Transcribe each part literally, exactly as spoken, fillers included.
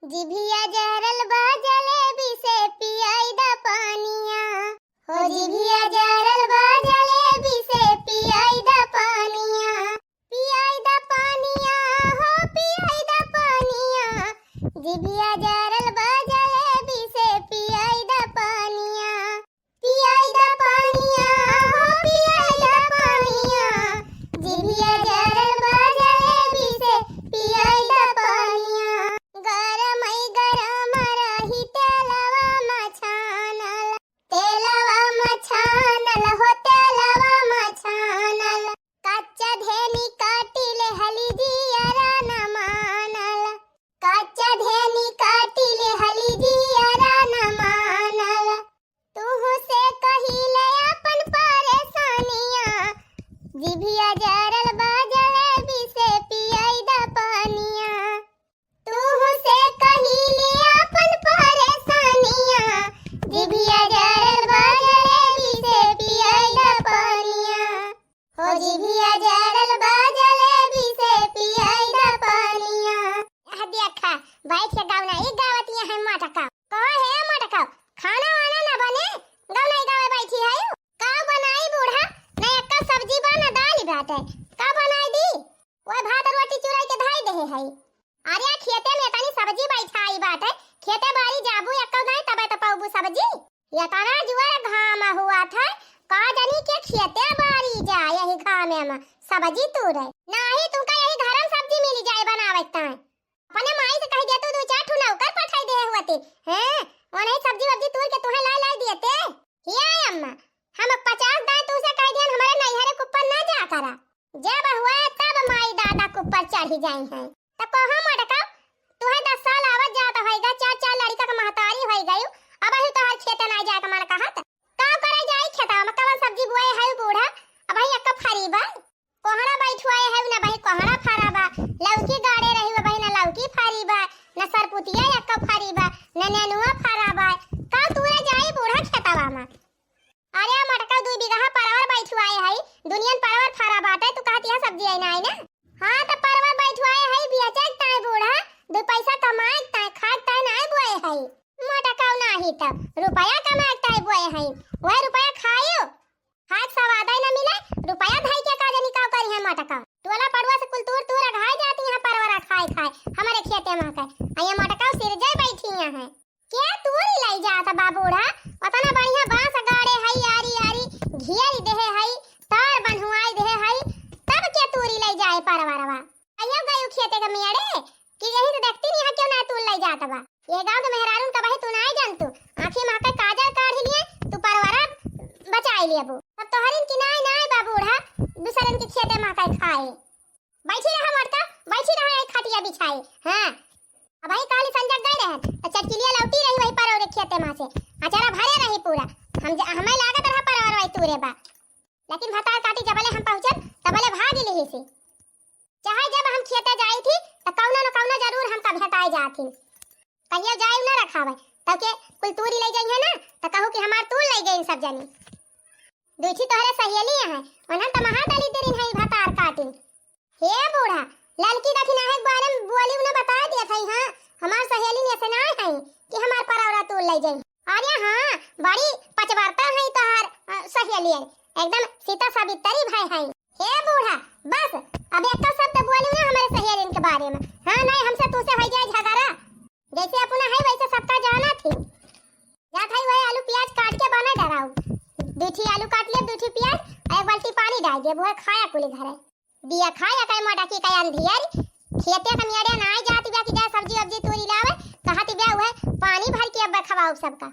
जिभिया जरल बा जलेबी से पियाई द पानिया। हो जिभिया जरल बा जलेबी से पियाई द पानिया। पियाई द पानिया, हो पियाई द पानिया। जिभिया जरल बा जलेबी से पियाई द पानिया। पियाई द पानिया, हो पियाई द पानिया। जिभिया जरल बा जलेबी से पियाई द पानिया। गरमई गरम रही तेलवा मछानल, तेलवा मछानल, हो तेलवा मछानल। कच्चा धेनी काटी ले हली जियरा न मानल, कच्चा धेनी काटी ले हली जियरा न मानल। तुहू से कही ले अपन परेशानिया, जिभिया जरल बा जलेबी से पियाई द पानिया। तुहू से कही ले अपन परेशानिया, जिभिया जरल बा जलेबी से पियाई द पानिया। हो जिभिया जरल बा जलेबी से पियाई द पानिया। आह, देखा, बैठ के गौनई गावतिया है मटका। कहो हे मटका, खाना वाना ना बने, गौनई गावे बैठी है? का बनाई बूढ़ा, ना एक्का सब्जी बा, ना दाल बाटे, का बनाई दी? ओए भात रोटी चुराई के धाई देहे है। अरे खेते में तनी सब्जी बैठाई बाटे, खेते बारी जाबू एक्का दाई तबे तो पौबू सब्जी। एतना जुआर घाम हुआ था, का जानी के खेते बारी जा यही घामे में सब्जी तूरे। नाही तुमका यही घर में सब्जी मिली जाए बनावे ताई। अपने माई से कह दे तू दो चार ठू नौकर पठाई दे हुआ ती। हैं? वो नहीं सब्जी वब्जी तूर के तुहे लाई लाई दिए ते। हिया अम्मा, हम पचास दाई तू से कह दियन हमारे नैहरे कुप्पन ना जा करा। जब हुआ तब माई दादा कुप्पन चढ़ी जाई हैं। त कहो मटका, तुहे दस साल आवत जात होइगा, चार चार लड़का के महतारी होई गयू, अबही तोहर खेते नाई जाए के मन कहत। का करे जाई खेतवा में, कवन सब्जी बोए है बूढ़ा, अबही एक्का फरी बा। कोहड़ा बैठुआए है, ना बही कोहड़ा फरा बा, लौकी गाड़े रही बा, बही ना लौकी फरी बा, ना सरपुतिया एक्का फरी बा, ना नेनुआ फरा बा। का तूरे जाई बूढ़ा खेतवा में? अरे मटका, दुई बीघा परवर बैठुआए है, दुनियन परवर फरा बाटे, तू कहत यहाँ सब्जी आई ना आई ना? हाँ, त परवर बैठुआए है, बेचे के ताई बूढ़ा, दू पैसा कमाए के ताई, खाए के ताई नाई बोए है। मटका नाही त रुपया कमाए के ताई बोए है, वह रुपया खायो, खाए के स्वाद ही ना मिले, रुपया धई के का जानी का करी है मटका। टोला पड़ुआ से कुल तूर तूर अघाए जाती यहाँ परवरा खाए खाए, हमारे खेते में के। आ ये मटका सिरजे बैठी यहाँ है। के तूरी लई जात बा बूढ़ा? ओतना बढ़िया बांस गाड़े हई, आरी आरी घेरी देहे हई, तार बन्हुआई देहे हई, तब के तूरी लई जाए परवरवा? कहियो गयू खेते के मेड़े कि यही से देखती नहीं है, क्यों ना तूर लई जात बा? ये गांव के मेहरारून का बही तू नाई जानतू, आँखी में के काजर काढ़ी लिए, तू परवरा बचाई लेबू। तब तोहरिन की नाई नाई बा बूढ़ा, दूसरन के खेते में के खाए। बैठी रहा मोटका, बैठी रहा एक खटिया बिछाए। हाँ, अबही काली संजक गए रहन, त चटकिलिया लौटी रही वही पर और खेते में से, अचारा भरे रही पूरा। हम ज-, हमें लागत रहा पर और वही तूरे बा, लेकिन भतार काटी जबले हम पहुँचन, तबले भाग लिही से। चाहे जब हम खेते जाई थी, त कौनो न कौनो जरूर हमका भेटाए जात ही। कहियो जाए न रखावे, तब के कुल तूरी ले जाइए ना, त कहू कि हमार तूर ले गई सब जनी। दूठी तोहरे सहेली हैं, उन्हन त महा दलिद्दरिन हैं भतार काटिन। हे बूढ़ा, ललकी दखिनाहे के बारे में बोली उन्हें बता दिया था, हाँ, हमार सहेली ने से ना है कि हमार परौरा तूर ले जाई। अरे हाँ, बड़ी पचवर्ता है तोहार, अ, सहेली है, एकदम सीता सावित्री भाई है। हे बूढ़ा, बस, अब एक शब्द बोली ना हमारे सहेलिन के बारे में। हाँ, नहीं, हमसे तुझसे हो जाए झगड़ा। जैसे अपना है वैसे सबका जाना थी। जात है वही आलू प्याज काट के बना डराऊ। दू ठी आलू काट ले, दू ठी प्याज, और एक बाल्टी पानी डाल दे, वो खाया कुली घरे। दिया खाया कई मोटा की कई अंधियर। खेते का मेड़े ना आई जाती बा कि जा सब्जी वब्जी तूरी लावे, कहती बा वह पानी भर के अब खवाऊ सबका।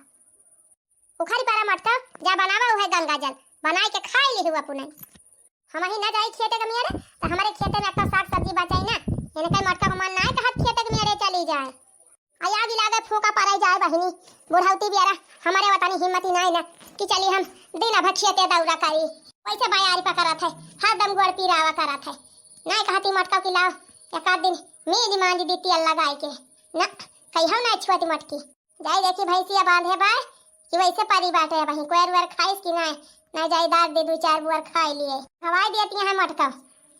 उखरी पारा मटका, जा बनावा उहे गंगा जल, बनाई के खाई लिहू अपने। हम ही ना जाई खेते के मेड़े, त हमारे खेते में एक साग सब्जी बचाई ना। इनके मटका को मन ना कहत खेते के मेड़े चली जाए। आ याद लागे फूका परे जाए बहिनी, बुढ़ौती बियारा हमारे वतनी हिम्मत ही नाई ना कि चली हम दिन भर खेते दौरा करी। वैसे बयारी पकड़त है, हरदम गोड़ पीरावा करत है। नाई कहती मटका कि लाओ, एक आध दिन मीज मांज दी तेल लगाए के। ना, कहियो ना छुअती मटकी। जाई देखी भैंसिया बांधे बाय कि वैसे परी बाटे, वहीं कोयर उयर खाइस कि नाई, नाई जाई दार दे दू चार बुअर खाई लिए। खवाई देती है मटका,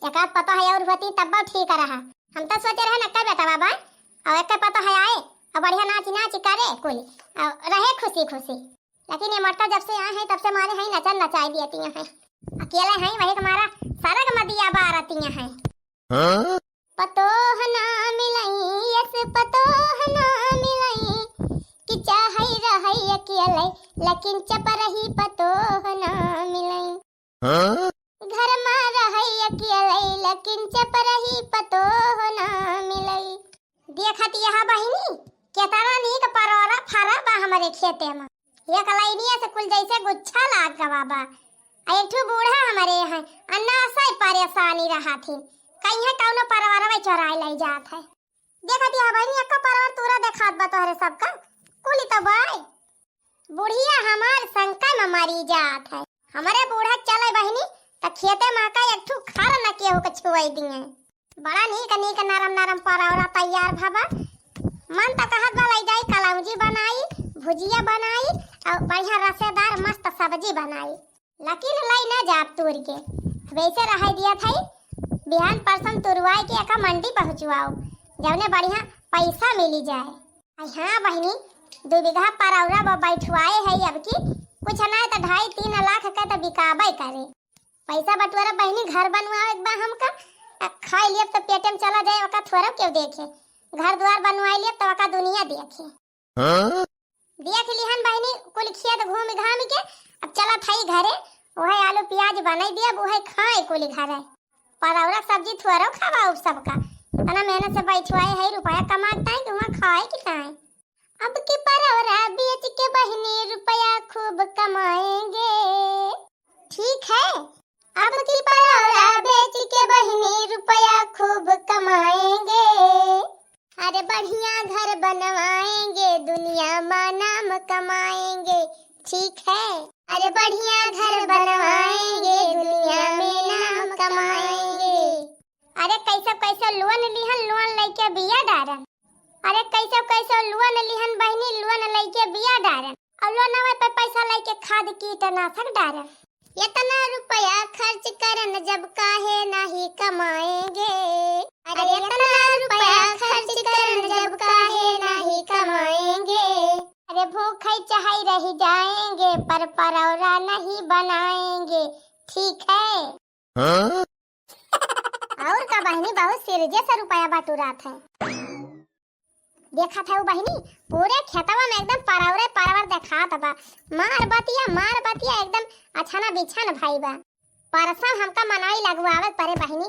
एक आध पता है और होती तब ठीक रहा। हम तो सोचे रहे नक्का बेटा बाबा, और एक पता है आए, बढ़िया नाच नाच करे कुल, और रहे खुशी खुशी। लेकिन ये मर्दा जब से आए हैं, तब से मारे हैं नचन नचाई दिया तिया हैं। अकेले हैं, वही के मारा सरग मदिया बारतिया हैं। हाँ? पतोह ना मिलई, यस पतोह ना मिलई, कि चाहई रहई अकेले, लेकिन चपरही पतोह ना मिलई। हाँ? घर मा रहई अकेले, लेकिन चपरही पतोह ना मिलई। देखत यह बहिनी, केतना नीक परोरा फरा बा हमरे खेते मा। एक लाइनिया से कुल जैसे गुच्छा लाग गवा बा। आ एक ठो बूढ़ा हमरे हैं, आ ना सही परेशानी रहा थी। कहीं कौनो परवरवा चोराई लाई जात है। देखत यह बहिनी, एक्को परवर तूरा देखात बा तोहरे सबका। कुली तो बाय। बुढ़िया हमार शंका में मरी जात है। हमरे बूढ़ा चले बहिनी, त खेते मा का एक ठो खर न केहू के छुआई दिए। बड़ा नीक नीक नरम नरम परौरा तैयार भवा। मन त कहत बा लई जाई कलौंजी बनाई, भुजिया बनाई और बढ़िया रसेदार मस्त सब्जी बनाई। लेकिन लई ना जाब तूर के, वैसे रहे दिया थई। बिहान परसन तुरवाई के एका मंडी पहुँचवाओ, जौने बढ़िया पैसा मिली जाए। आई हाँ बहिनी, दू बीघा परौरा ब-, बैठवाए है अब की, कुछ ना त ढाई तीन लाख के त बिकाबे करे। पैसा बटुआरा बहिनी, घर बनवावे के बा हमका, आ खाई लियब त पेटे में चला जाए, ओका थोड़ा केहू देखे। घर द्वार बनवाई लियब त ओका दुनिया देखे। हाँ? देख लिहन बहिनी, कुल खेत घूम घाम के अब चलत हई घरे, उहे आलू प्याज बनाई दियब, उहे खाए कुल घरे। परौरा सब्जी थोड़ो खवाउब सबका, इतना मेहनत से बैठवाए है, रुपया कमाए ताई कि वहाँ खाए कि ताई। अब की परौरा बेच के बहिनी रुपया खूब कमाएंगे। ठीक है, अब की परौरा बेच के बहिनी रुपया खूब कमाएंगे। अरे बढ़िया घर बनवाएंगे, दुनिया मा नाम कमाएंगे। ठीक है। अरे बढ़िया घर बनवाएंगे, दुनिया में नाम कमाएंगे। अरे कैसे कैसे लोन लिहन, लोन लेके बिया डारन। अरे कैसे कैसे लोन लिहन बहिनी, लोन लेके बिया डारन। और लोनवे पे पैसा लेके खाद कीटनाशक डारन। इतना रुपया खर्च करन जब काहे नाही कमाएंगे। अरे इतना रुपया खर्च करन जब काहे नाही कमाएंगे। अरे भूखे चाहे रह जाएंगे, पर परौरा नहीं बनाएंगे, ठीक है? हाँ? और का बहिनी, बहुत सिरजे से रुपया बटुरात है। देखत है वो बहिनी, पूरे खेतवा में एकदम परौरे परवर देखात बा। मार बतिया, मार बतिया, एकदम अछाना बिछान भई बा। परसों हमका मनई लगवावे परे बहिनी,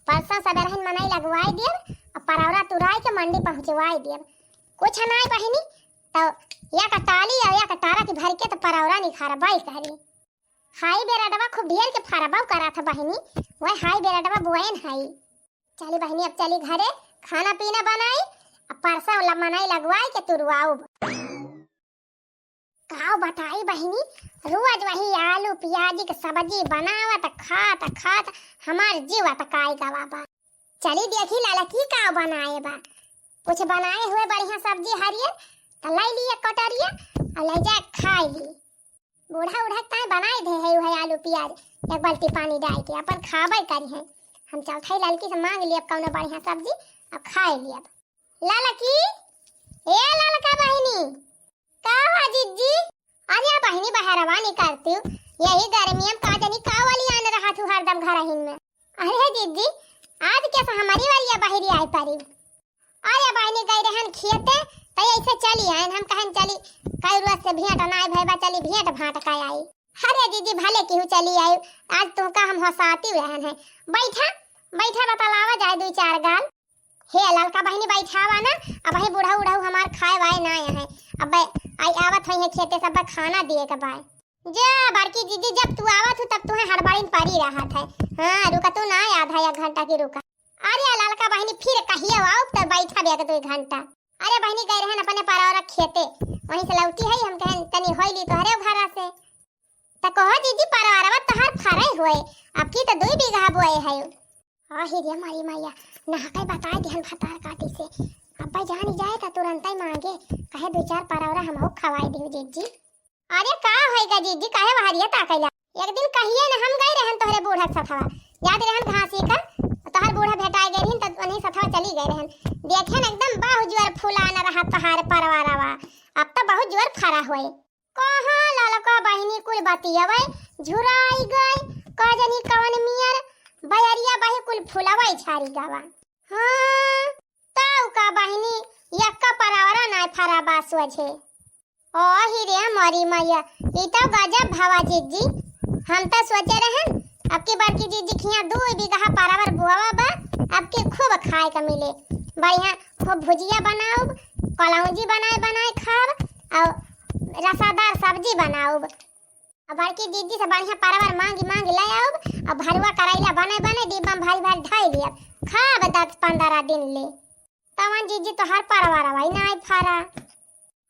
परसों सबेरहिन मनई लगवाई दियब, और परौरा तुराई के मंडी पहुँचवाई दियब। कुछ नाई बहिनी, तो या कटाली और या कटारा की भर के तो परौरा निखारबाई करी। हाई बेरडवा खूब ढेर के फरबा करा था बहिनी, वह हाई बेरडवा बोएन हाई। चली बहिनी, अब चली घरे, खाना पीना बनाई, अब परसा वाला मनई लगवाई के तुरवाउब। काव बताई बहिनी, रोज वही आलू प्याजी के सब्जी बनावत खात खात हमार जीव अतकाई गवा बा। चली देखी लाला की काव बनाए बा, कुछ बनाए हुए बढ़िया सब्जी हरियर, त लाई ली एक कटोरिया और ले जाए खाई ली। बूढ़ा उढ़ा के ताई बनाए दे है उहे आलू प्याज, एक बाल्टी पानी डाल के अपन खाबे करी है। हम चौथाई ललकी से मांग लियब कौनो बढ़िया सब्जी, अब खाए लियब। ललकी, ए ललका बहिनी, का हुआ जिज्जी? अरे बहिनी बहरवा निकलती हूँ, यही गर्मी में का जानी का वाली आन रहा तू हरदम घर में। अरे जिज्जी, आज कैसा हमारी वाली बहिरी आई परी? अरे बहिनी गई रहन खेते, त ऐसे चली आयन, हम कहन चली, कई रोज से भेंट नाय भय बा, चली भेंट भांट का आई। अरे दीदी भले केहू चली आई, आज तुमका हम हंसाती रहन है। बैठा, बैठा बतलावा जाए दुई चार गाल। हे ललका बहिनी बैठावा ना, अब वही बूढ़ा उढ़ऊ हमार खाए वाए ना आए हैं। अब आई आवत हुई है खेते सब खाना दिए के बाय। जा बड़की दीदी, जब तू आवत हू तब तुहे हड़बड़िन परी रहत है। हाँ, रुका तू ना, आधा एक घंटा की रुका। अरे ललका बहिनी, फिर कहियो आउब त बैठब एक दुई घंटा। अरे बहिनी गई रहन अपने परौरा खेते, वहीं से लौटी है, हम कहन तनी होई ली तोहरे घरा से। त कहो दीदी, परौरवा तोहार फरे हुए, अब की त दुई बीघा बोए है। आही रे मारी मैया, नहा के बताए दिहन भतार काटी से। अब्बा जानी जाए त तुरंतई मांगे, कहे दुई चार परौरा हमहू खवाए दिहु जिज्जी। अरे का होइगा जिज्जी, काहे बहरिया ताकैला? एक दिन कहिए न हम गए रहन तोहरे बूढ़ा के सथवा, याद रहन घासी का, तोहर बूढ़ा भेटाए गए रहन त उन्हीं सथवा चली गए रहन। देखे न एकदम बाहु जुअर फुलान रहा। हाँ, तोहार परवरवा अब तो बहुत जोर फरा होए। कहाँ ललका बहिनी कुल बतियवै, झुराई गए, का जनी कवन मियर बयरिया बहे कुल फुलवै झरी गवा। हाँ, तौ का बहिनी, यक्का परवरा नाय फरा बा सोझे। ओही रे मोरी मैया, ई तौ गजब भवा जिज्जी। हम तौ सोचे रहन, अब की बड़की जिज्जी खिया दू बीघा परवर बोवा बा, अब की खूब खाए का मिले। बढ़िया खूब भुजिया बनाउब, कलौंजी बनाए बनाए खाब, और रसादार सब्जी बनाउब। अब बड़की जिज्जी से बढ़िया परवर मांगी मांगी ले आउब, और भरुआ करैला बने बने डिब्बा में भरी भरी धई लियब, खाब दस पन्द्रह दिन ले। तवन जिज्जी तोहार परवरवा ही नाय फरा।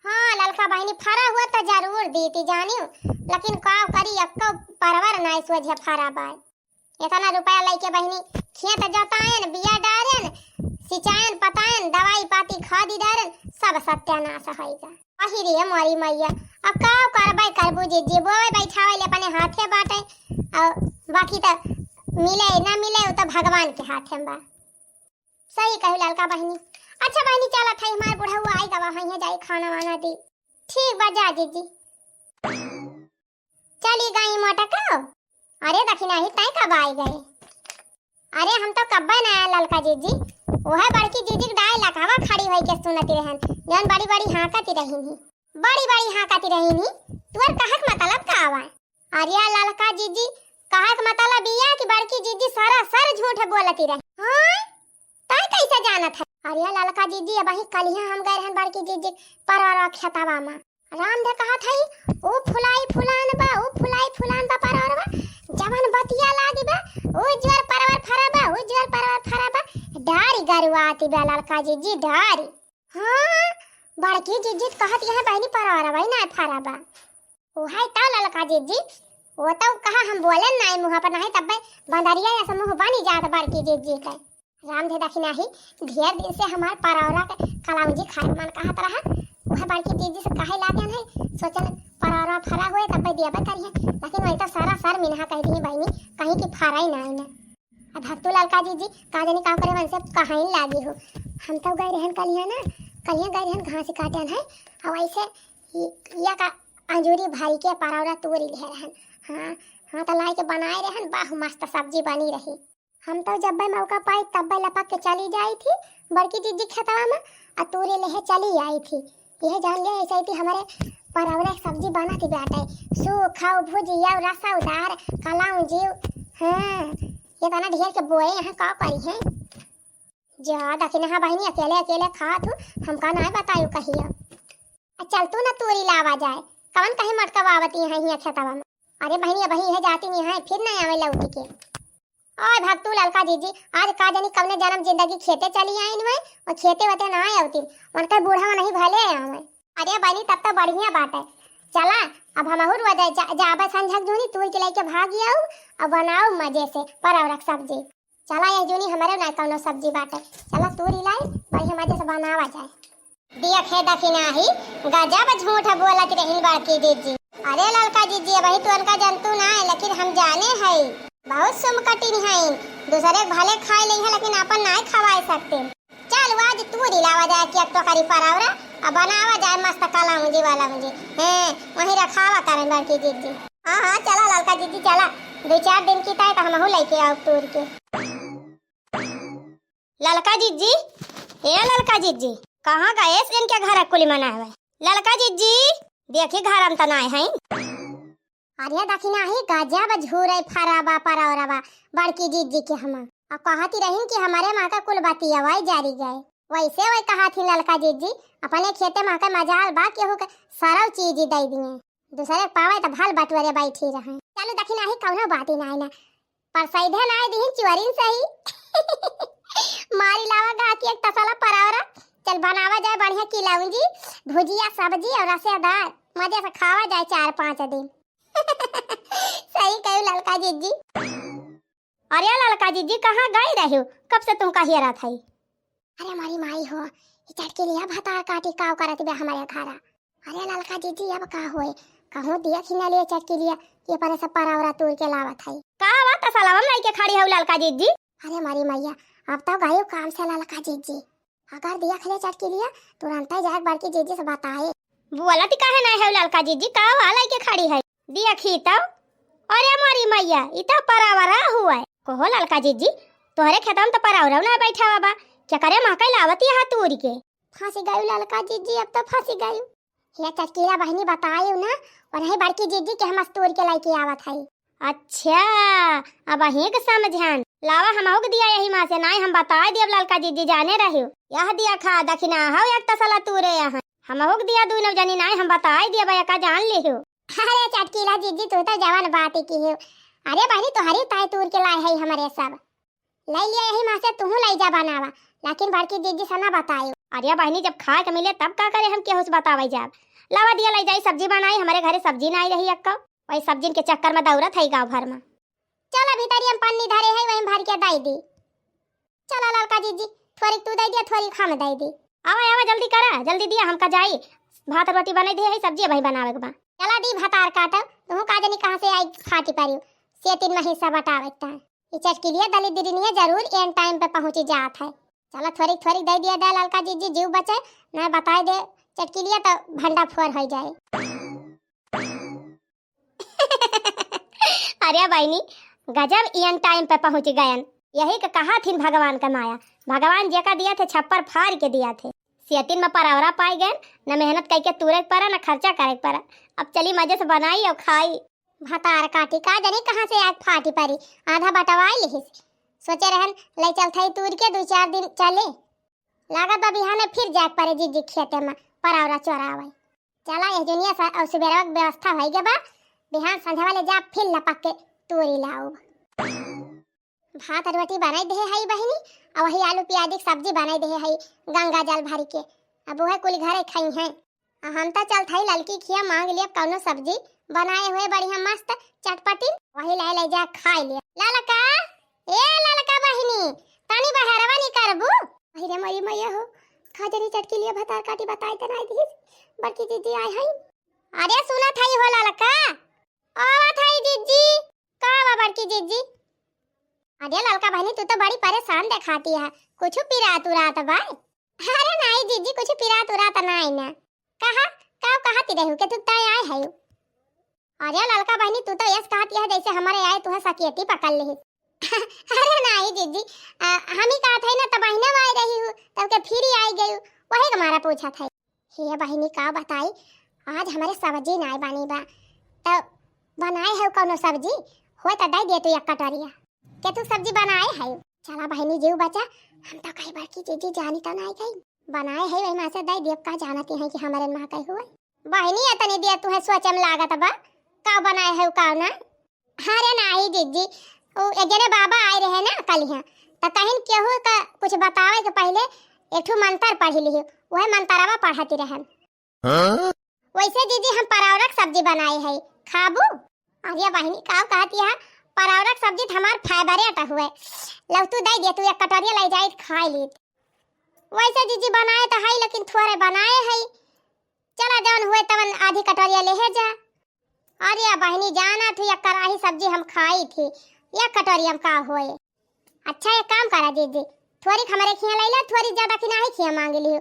हाँ ललका बहिनी, फरा हुआ तो जरूर दीती जानियो, लेकिन का करी, एक्को परवर नाय सोझे फरा बाय। इतना रुपया लइके बहिनी खेत जोतायन, बिया डारन, सिंचायन, पतायन, दवाई पाती, खादी डारन, सब सत्यानाश होइगा। अही रे मोरी मैया, अब का करबै करबू जिज्जी, बोवे बैठावे ले अपने हाथे बाटे, और बाकी तो मिले ना मिले, वो तो भगवान के हाथे में बा। सही कहू ललका बहिनी। अच्छा बहिनी, चलत है, हमार बुढ़ऊ आई गवा है, जाई खाना वाना दी। ठीक बा, जा जिज्जी। चली गई मोटका। अरे दखिनाही, तैं कब आई गए? अरे हम तो कब्बे ना आए ललका जिज्जी, वह बड़की जिज्जी के डाय लकावा खड़ी होई के सुनती रहन, जौन बड़ी बड़ी हाँकती रही ही, बड़ी बड़ी हाँकती रही ही। तुअर कहक मतलब का आवा? अरे ललका जिज्जी, कहक मतलब इया कि बड़की जिज्जी सरासर झूठ बोलती रही। हाँ, तै कैसे जानत है? अरे ललका जिज्जी, अबही कलिया हम गए रहन बड़की जिज्जी परवरवा खेतवा में। रामधे कहत हई, "ऊ फुलाई फुलान बा, ऊ फुलाई फुलान बा परवरवा, जवन बतिया लागी बा, ऊ जोर परवर फरा बा, ऊ जोर परवर फरा बा।" डारी गरुआती बा ललका जिज्जी, डारी। हाँ, बड़की जिज्जी कहत यह बहिनी परवरवा ही ना फरा बा। उहै तौ ललका जिज्जी, वो तौ कहा हम बोलेन नाई मुँह पर, नहीं तब्बे बंदरिया ऐसा मुँह बनी जात बड़की जिज्जी के। रामधे दखिनाही, ढेर दिन से हमार परौरा के कलौंजी खाए के मन कहत रहा। उहै बड़की जिज्जी से कहे लागेन है, सोचेन परौरा फरा हुए तब्बे दियाबे करिहैं, लेकिन वही तो सरासर मिनहा कह दिहीं बहिनी, कहीं की फरा ही नाई ना। अब भक्तू ललका जिज्जी, का जानी का करे मन से कहाइन लागी हो। हम तौ गए रहन कलिया ना, कलिया गए रहन घास काटेन है, और ऐसे इ-, इया का अंजूरी भरी के परौरा तोरी ले रहन। हाँ, हाँ, तो लाई के बनाए रहन, बाह मस्त सब्जी बनी रही। हम तौ जब्बे मौका पाई तब्बे लपक के चली जाई थी बड़की जिज्जी खेतवा में, आ तोरी लेहे चली आई थी। यह जान लिया ऐसे थी हमारे परौरा के सब्जी बनत ही बाटे, सूखा भुजिया रसाउदार कलौंजी। हाँ, ये तना ढेर के बोए यहाँ का करी है। जा दखिनहा बहिनी, अकेले अकेले खात हूँ, हमका नाय बतायू कहिया। आ चल तू ना तूरी लावा जाए, कवन कहीं मटकवावती है हिया खेतवा में। अरे बहिनी, अबही है जाती नहीं है, फिर नहीं आवे लौटी के। ओए भक्तू ललका जिज्जी, आज का जानी कवने जन्म जिंदगी खेते चली आइन हुए, और खेते वते ना आवती, उनका बूढ़ा नहीं भले आवे। अरे बहिनी, तब तो बढ़िया बात है, चला अब हमहू रोज जा, जाबे संझक जूनी तूर के लेके भागी आऊ, और बनाऊ मजे से परवरक सब्जी। चला यह जूनी हमरे ना कौनो सब्जी बाटे, चला तूरी लाई, बढ़िया मजे से बनावा जाए। देखे दखिनाही, गजब झूठ बोलत रहिन बड़की जिज्जी। अरे ललका जिज्जी, अबही तू उनका जनतू ना है, लेकिन हम जाने हई, बहुत सुमकटिन हईन, दूसरे के भले खाए लेइहैं, लेकिन आपन नाय खवाए सकते। चल आज तूरी लावा जाए कि एक टोकरी परौरा, आ बनावा जाए मस्त कलौंजी वलौंजी। हैं, वहीं रखावा करें बड़की जिज्जी। हाँ, हाँ, चला ललका जिज्जी, चला, दो चार दिन की ताई तो हमहू लेके आओ तूर के। ललका जिज्जी, ए ललका जिज्जी, कहाँ गएस इनके घर कुली मनावे? ललका जिज्जी, देखी घर में त नाय हैं। अरे दखिनहा ही गजब झूरे फरा बा परौरवा बड़की जिज्जी के हमा। आ कहती रहिन कि हमरे माँ का कुल बतियवाई जारी गए। वैसे वही कहत ही ललका जिज्जी, अपने खेते माँ के मजाल बा केहू के सरव चीज दे दिए। दूसरे के पावे त भल बटुअरे बैठी रहे। चलो दखिनहा ही कौनो बात ही नाय ना। पर सैधे नाय दिहिन चुअरिन सही। मारी लावा गा कि एक तसला परौरा। चल बनावा जाए बढ़िया किलौंजी, भुजिया, सब्जी और रसेदार। मजे से खावा जाए चार पाँच दिन। सही कहू ललका जिज्जी। अरे ललका जिज्जी, कहाँ गई रह्यो? कब से तुमका हेरत हई? अरे मारी माई हो, ई चटकिलिया भतार काटी काव करत बे हमरे घरा। अरे ललका जिज्जी, अब का होए? कहूँ दिया खिना लिए चटकिलिया, ये परे से परौरा तूर के लावत हई। का बात है, सलाम लेके खड़ी हऊ ललका जिज्जी? अरे मारी मैया, अब तो गयो काम से ललका जिज्जी। अगर दिया खले चटकिलिया, तुरंतै जाए बड़की जीजी से बताए। बोलत काहे नाहीं है ललका जीजी, का वाला के खड़ी है? दिया खीतौ। अरे मोरी मैया, ई तो परावरा हुआ है। कहो ललका जीजी, तोहरे खेतवा में तो परावरा ना बैठा बा, केकरे महकई लावत यहाँ तूर के? फंसी गयू ललका जीजी, अब तो फंसी गयू। हे चटकीला बहिनी बतायू ना, और नहीं बड़की जीजी के हम तूर के लाइके आवत है। अच्छा, अब अहीं के समझन। लावा हमहू के दिया यही माँ से, नाहीं हम बताए दियब ललका जीजी जाने रहियो। यह दिया खा दखिना हो एक तसला तूरे यहाँ। हमहू के दिया दूनो जनी नाहीं हम बताए दियब एका जान लिहियो। अरे चटकीला जीजी तू तो जवान बात ही की हो। अरे बहिनी तोहरी ताई तूर के लाए है हमरे सब। ले लिया यही माँ से तुहू ले जा बनावा, लेकिन बड़की जीजी से ना बतायो। अरे बहिनी जब खाए के मिले तब का करे हम केहू से बतावे जाब। लावा दिया ले जाई सब्जी बनाई, हमरे घरे सब्जी नाहीं रही एक्को। वही सब्जिन के चक्कर में दौड़त है गाँव भर में। चला भीतरी हम पन्नी धरे है वही भर के दे दी। चला ललका जीजी, थोड़ी तू दे दिया, थोड़ी हम दे दी। आवा आवा जल्दी करा, जल्दी दिया हमका जाई। भात रोटी बने दे है, सब्जी भाई बनावे के बा। चला दी भतार काटब, तुहू का जनी कहाँ से आई फाटी पारी। से तीन में हिस्सा बटावे के ताई। ई चटकिलिया दलिद्रिनिया जरूर एन टाइम पे पहुँची जात है। चला थोड़ी थोड़ी दे दिया दे ललका जीजी जीव बचे, ना बताए दे चटकिलिया तो भंडा फोर हो जाए। अरे बहिनी, गजब एन टाइम पे पहुँच गयन। यही के कहा थिन भगवान का माया। भगवान जेका दिया थे छप्पर फाड़ के दिया थे। सेतिन में परवरा पाए गयन, न मेहनत कइके तूरे के परा, न खर्चा करे के परा। अब चली मजे से बनाई और खाई। भतार काटी का जनी कहाँ से आग फाटी परी, आधा बटवाई लिहिस। सोचे रहन ले चल थई तूर के दो चार दिन चले। लागत बा बिहाने फिर जाए के परे जीजी खेते में परवरा चोरावे। चला यह दुनिया से और सुबेरवा के व्यवस्था होई गए बा, बिहान संझा वाले जा फिर लपक के तूरी लाओ। भात रोटी बनाई दे हई बहिनी, और वही आलू प्याज की सब्जी बनाई दे हई गंगा जल भर के। अब वह कुल घरे खाई हैं। आ हम तो चल थई ललकी खिया मांग लिया कौनो सब्जी बनाए हुए बढ़िया मस्त चटपटी, वही ले ले जा खाए लिया। ललका, ए ललका बहिनी, तनी बहरवा निकरबू? अहि रे मरी मैया हो, खजरी चटकी लिया भतार काटी बताई त नाई दीस, बड़की जीजी आए हई। अरे सुना थई हो ललका, आवा थई जीजी, का बा बड़की जीजी? अरे ललका बहिनी तू तो बड़ी परेशान देखाती है, कुछ पिरात उरात बा? अरे नाई जीजी कुछ पिरात उरात नाई ना। कहा, का कहती रहू के तू तय आए है? अरे ललका बहिनी तू तो यस कहती है जैसे हमारे आए तुहे सकेती पकड़ ली। अरे नाई जीजी, आ, हम ही कहत है ना तब बहिना आए रही हूँ तब के फिर ही आई गई, वही तुम्हारा पूछा था। हे बहिनी का बताई, आज हमारे सब्जी नाई बनी बा, तो बनाए है कौनो सब्जी, हो तो दे दे तू एक कटोरिया। के तू सब्जी बनाए है? चला बहिनी जीव बचा, हम तो कई बड़की जीजी जानी तो नाई गई। बनाए है वही माँ से दे देव का जानती है कि हमारे माँ कही हुए। बहिनी इतनी देर तुहे सोचे में लागत बा, का बनाए है का ना? अरे नाही जीजी, उ एक जने बाबा आए रहे ना कल यहाँ, त कहिन केहू का कुछ बतावे के पहले एक ठो मंत्र पढ़ लिही, वह मंत्रवा पढ़ती रहन। हाँ? वैसे जीजी हम परौरक सब्जी बनाए है, खाबू? अरे बहिनी का कहती है, परौरक सब्जी त हमार फेवरेट हुए, लव तू दे दे, तू एक कटोरिया ले जाए खाए ली। वैसे जीजी बनाए तो है लेकिन थोड़े बनाए है, चला जौन हुए तवन आधी कटोरिया लेहे जा। अरे बहिनी जाना थी एक कराही सब्जी हम खाई थी, एक कटोरिया में का होए। अच्छा एक काम करा जीजी, थोड़ी हमरे खिया लैला, थोड़ी ज्यादा कि नाही खिया मांग ली,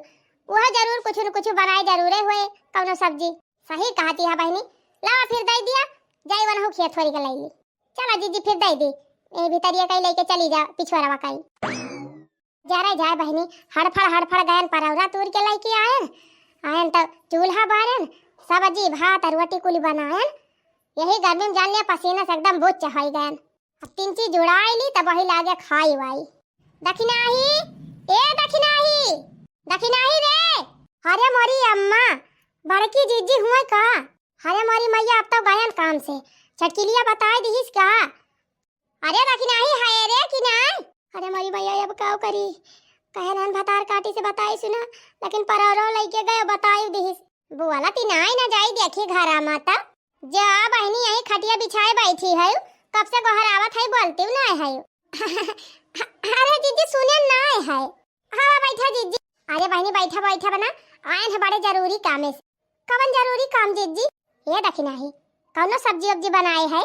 वह जरूर कुछ न कुछ बनाए जरूरे हुए कौनो सब्जी। सही कहती है बहिनी, लावा फिर दे दिया, जाई वनहु खिया थोड़ी के लैली। चला जीजी फिर दे दी, ए भीतरिया कहीं लेके चली जा पिछुआरवा कहीं। जरे जाए बहिनी, हड़फड़ हड़फड़ गयन परौरा तूर के लइके आयन। आयन त चूल्हा बारन, सब्जी भात और रोटी कुल बनायन। यही गर्मी में जान लिया पसीना से एकदम बुच्च होई गयन। अब तीन चीज जुड़ाई ली तब वही लागे खाई वाई। दखिनाही, ए दखिनाही, दखिनाही रे। अरे मोरी अम्मा, बड़की जीजी हुए का? अरे मोरी मैया अब तो गयन काम से, चटकिलिया बताए दिहिस का? अरे दखिनाही है रे कि नाय? अरे मोरी मैया अब काव करी, कहे रहन भतार काटी से बताई सुना, लेकिन परौरो लइके गए बताई दिहिस। बोला ती नाय ना जाई देखी घरा माता। जा बहिनी यही खटिया बिछाए बैठी है, कब से गोहरावत है बोलती नाय है। अरे जीजी सुने नाय है। हाँ बैठा जीजी। अरे बहिनी बैठा बैठा बना, आयन है बड़े जरूरी काम है। कवन जरूरी काम जीजी? ये दखिनाही, कौनो सब्जी उब्जी बनाए है?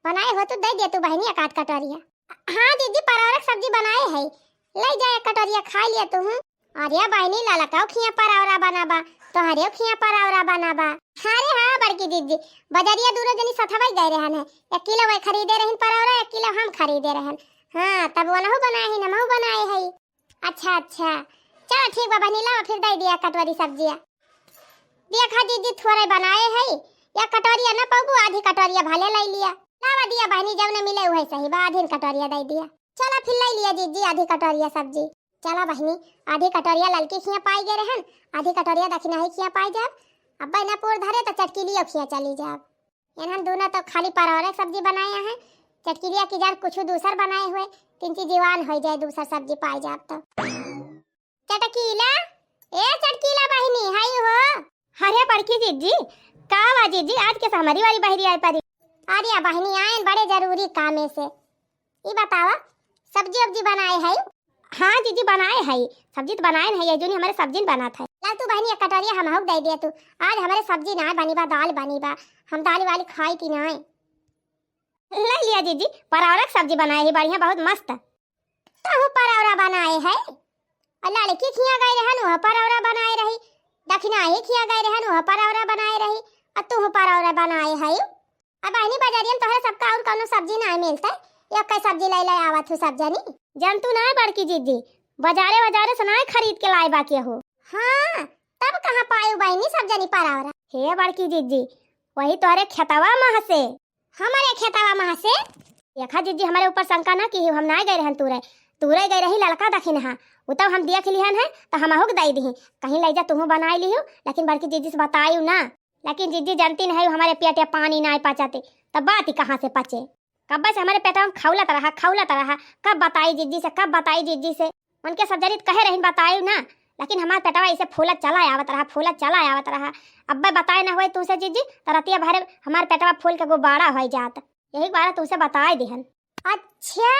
बनाए हो तो दे दे तू बहिनी एक आध कटोरिया। हाँ जीजी, परवरक सब्जी बनाए है, ले जा एक कटोरिया खा लिया तू। हूँ। अरे बहिनी, ललकउ खिया परौरा बनाबा, तोहरे खिया परौरा बनाबा। अरे हाँ बड़की जिज्जी, बजरिया दूनो जनी सथवइ गए रहन है, एक किलो वह खरीदे रहिन परौरा, एक किलो हम खरीदे रहन। हाँ, तब वनहु बनाए ही, हमहु बनाए हई। अच्छा अच्छा, चलो ठीक बा बहिनी, लावा फिर दइ दिया कटोरी सब्जिया। देखा जिज्जी, थोड़े बनाए हई, या कटोरिया न पउबू, आधी कटोरिया भले लइ लिया। लावा दिया बहिनी, जउने मिले उहे सही बा, आधी कटोरिया दइ दिया। चला फिर लइ लिया जिज्जी आधी कटोरिया सब्जी। चला बहिनी, आधी कटोरिया ललकी खिया पाइ गए रहन, आधी कटोरिया दखिनही खिया पाइ जाब। अब्बे न पूर धरे त चटकिलियो खिया चली जाब। एनहन दूनो तो खाली परौरे सब्जी बनाए हैं, चटकिलिया की जान कुछ दूसर बनाए हुए, तिनची जीवान होइ जाए दूसर सब्जी पाइ जाब तो। चटकीला, ए चटकीला बहिनी, हई हो? अरे बड़की जिज्जी, का बा जिज्जी, आज के हमरी वाली बहरी आए परी? अरे बहिनी, आयन बड़े जरूरी कामे से। ई बतावा, सब्जी उब्जी बनाए हई? हाँ जिज्जी, बनाए हई। सब्जी तो बनाए न हई, ये जूनी हमरे सब्जी न बनात है। लाव तू बहिनी, एक कटोरिया हमहू के दइ दिया तू। आज हमरे सब्जी नाय बनी बा, दाल बनी बा। हम दाल वाली खाई थी नाय। लइ लिया जिज्जी, परौरा के सब्जी बनाए ही बढ़िया, बहुत मस्त। तहु परौरा बनाए है? अउर ललकी खिया गए रहन, वह परौरा बनाए रही। दखिनही खिया गए रहन, वह परौरा बनाए रही। अउर तू परौरा बनाए है? अब बहिनी, बजरिया में तोहरे सबका अउर कउनो सब्जी नाय मिलते, एक्के सब्जी लइ लइ आवत हू सब जनी। जनतू नाय बड़की जिज्जी, बजारे बजारे से नाय खरीद के लाए बा केहू। हाँ, तब कहाँ पायू बहिनी सब जनी परौरा? हे बड़की जिज्जी, वही तोहरे खेतवा मह से। हमरे खेतवा मह से? देखा जिज्जी, हमरे ऊपर शंका ना किहू, हम नाय गए रहन तूरे, तूरे गए रही ललका दखिनहा, उ तब हम देख लिहन है, त हमहू के दइ दिही, कहीं लइ जा तुहू बनाइ लिहू, लेकिन बड़की जिज्जी से बतायू ना। लेकिन जिज्जी जनती नहीं, हमरे पेटे पानी नाय पचते, तब बात ही कहाँ से पचे? कब्बे से हमरे पेटवा में खौलत रहा, खौलत रहा, कब बताई जिज्जी से, कब बताई जिज्जी से। उनके सब जनी त कहे रहिन बतायू ना, लेकिन हमार पेटवा ऐसे फूलत चला आवत रहा, फूलत चला आवत रहा। अब्बे बताए ना हुए तुसे जिज्जी, त रतिया भरे हमार पेटवा फूल के गुब्बारा होइ जात। यही बार तुसे बताए दिहन। अच्छा,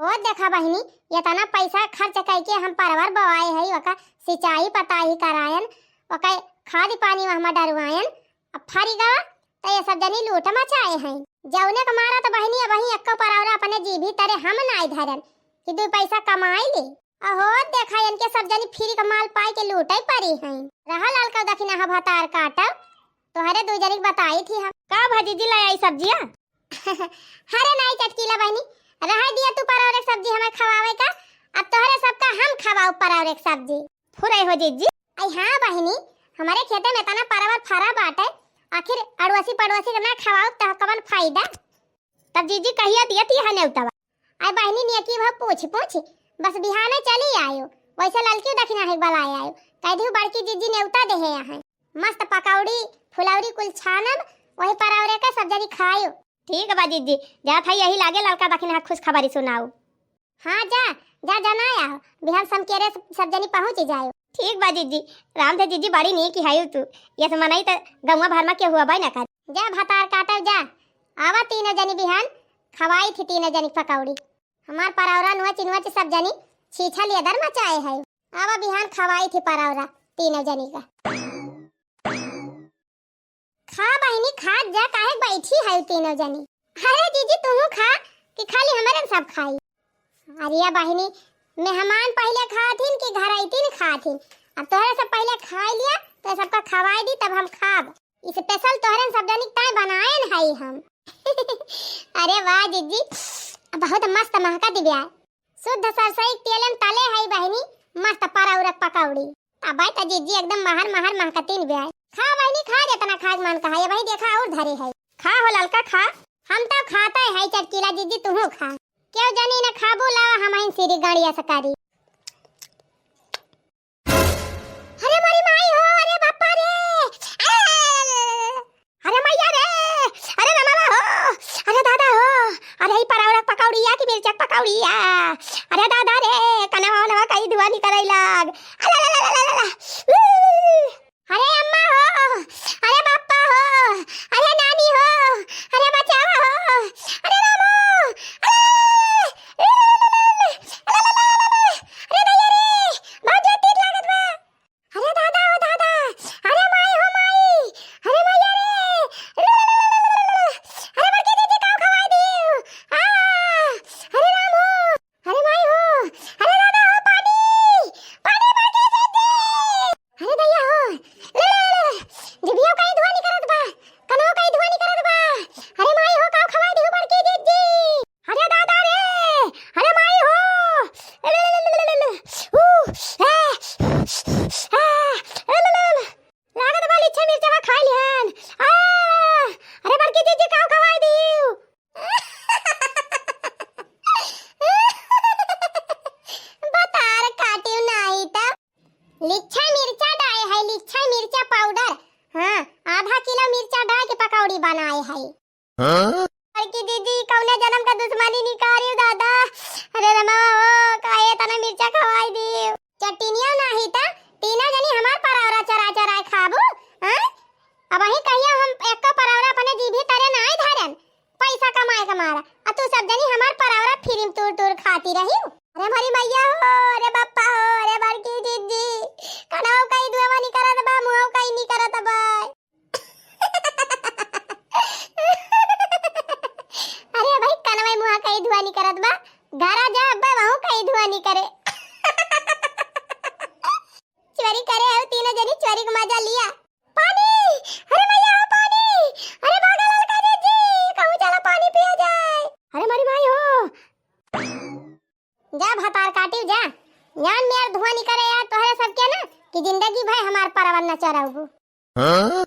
ओ देखा बहिनी, एतना पैसा खर्च कइके हम परवर बोआए हई, ओका सिंचाई पताही करायन, ओका खाद पानी वहमा डरवायन, अब फरी गवा, त ये सब जनी लूट मचाए हैं। जउने के मारा त बहिनी, अबहीं एक्को परौरा अपने जीभी तरे हम नाई धरन कि दुइ पैसा कमाई ले। अहो देखा, इनके सब जनी फ्री का माल पाए के लूटे परी हैं। रहा ललका दखिनहा भतार काटा, तोहरे दुइ जनी के बताई थी हम। का भा जिज्जी लइ आई सब्जिया? अरे नाई चटकीला बहिनी, रहा दिया तू परौरे के सब्जी हमें खवावे का, अब तोहरे सबका हम खवाऊ परौरे के सब्जी। फुरै हो जिज्जी। आई हाँ बहिनी, हमरे खेते में एतना परवर फरा बाटे, आखिर अड़ोसी पड़ोसी के ना खवाऊ त कवन फायदा? तब जिज्जी कहिया दिया थी हा नेउतवा? आई बहिनी नेकी भा पूछ पूछ, बस बिहाने चली आयो, वैसे ललकी दखिनही बलाए आयो, कह दिहु बड़की जिज्जी नेउता देहे यहाँ। मस्त पकौड़ी, फुलौरी कुल छानब, वही परौरे के सब जनी खायो। ठीक बा जिज्जी, जात है यही लागे ललका दखिनहा खुशखबरी सुनाऊ। हाँ जा, जा जनाया, बिहान समकेरे सब जनी पहुँच जायो। ठीक बा जिज्जी, राम थे जिज्जी बड़ी नीक हयू तू, यस मनई त गौवा भर में केहू अबे न करे। जा भतार काटो जा, आवा तीनों जनी बिहान, खवाई थी तीनों जनी पकौड़ी। हमार परौरा नुआ चिनुआ चे सब जनी छीछा लिया दर मचाए है। आवा बिहान खवाई थी परौरा तीनों जनी का। खा बहिनी, खात जा, काहे बैठी है तीनों जनी? अरे जीजी, तुहू खा कि खाली हमरे सब खाई? अरे या बहिनी, मेहमान पहिले खाथिन कि घरैतिन खाथिन? अब तोहरे सब पहिले खाई लिया, तो सबका खवाई दी, तब हम खाब। स्पेशल तोहरे सब जनी ताई बनाएन हई हम। अरे वाह जीजी, बहुत मस्त महका दिव्या। शुद्ध सरसई के तेल में तले हई बहिनी, मस्त परौरक पकौड़ी। अबै त जीजी एकदम महर महर महकतीन ब्याय। खा बहिनी खा, जितना खाए के मन कहा, ये भाई देखा और धरे है। खा हो ललका खा। हम तो खाते है चटकीला जीजी, तुहू खा। क्यों जानी न खाबू, लावा हम आइन सिरी गाड़िया सकारी। अरे मोरी माई हो, अरे बापा रे, अरे, अरे मैया रे, अरे रमवा हो, अरे दादा हो, अरे ई परौरक पकौड़िया की मिर्चक पकौड़िया, अरे दादा रे, कनवा वनवा कई धुआं निकले लाग, अरे ला ला ला ला ला, ऊ, अरे अम्मा हो, अरे बापा हो, अरे नानी हो, अरे बचावा हो, अरे रामो, अरे ला ला ला ला, खाई लिहन। आ, अरे बड़की जीजी, काउ खवाई दिउ? बतार काटिउ नाही त। लिच्छा मिर्चा डाए है, लिच्छा मिर्चा पाउडर। हाँ, आधा किलो मिर्चा डाए के पकौड़ी बनाए है। हाँ? बड़की दीदी, कौने जनम का दुश्मनी निकारिउ दादा। अरे रमवा हो, काहे तना मिर्चा खवाई दिउ? चटिनिया नाही त, तीनों जनी हमार परौरा चरा चराए खाबू, हाँ? अबहीं कहियो हम एक्को परौरा अपने जीभी तरे नाही धरन, पैसा कमाए के मारा। आ तू सब जनी हमार परौरा फिरिम तूर तूर खाती रही। अरे हमारी मैया हो, अरे बप्पा हो, अरे बड़की दीदी, कनवा कई धुआं निकरत बा, मुँह कई निकरत बा। अरे भाई, कनवा मुँह कई धुआं निकरत बा, घरा जा अब्बा, वहू कई धुआं निकरे। चोरी करे हो तीनों जनी, चोरी के मजा लिया। पानी! अरे मैया हो पानी! अरे भागा ललका जीजी, कहूँ चला पानी पिया जाए। अरे मारी माई हो। जा भतार काटिउ जा। यान मेर धुआं निकरे यार तोहरे सबके ना कि जिंदगी भर हमार परवल न चरउबू। हाँ?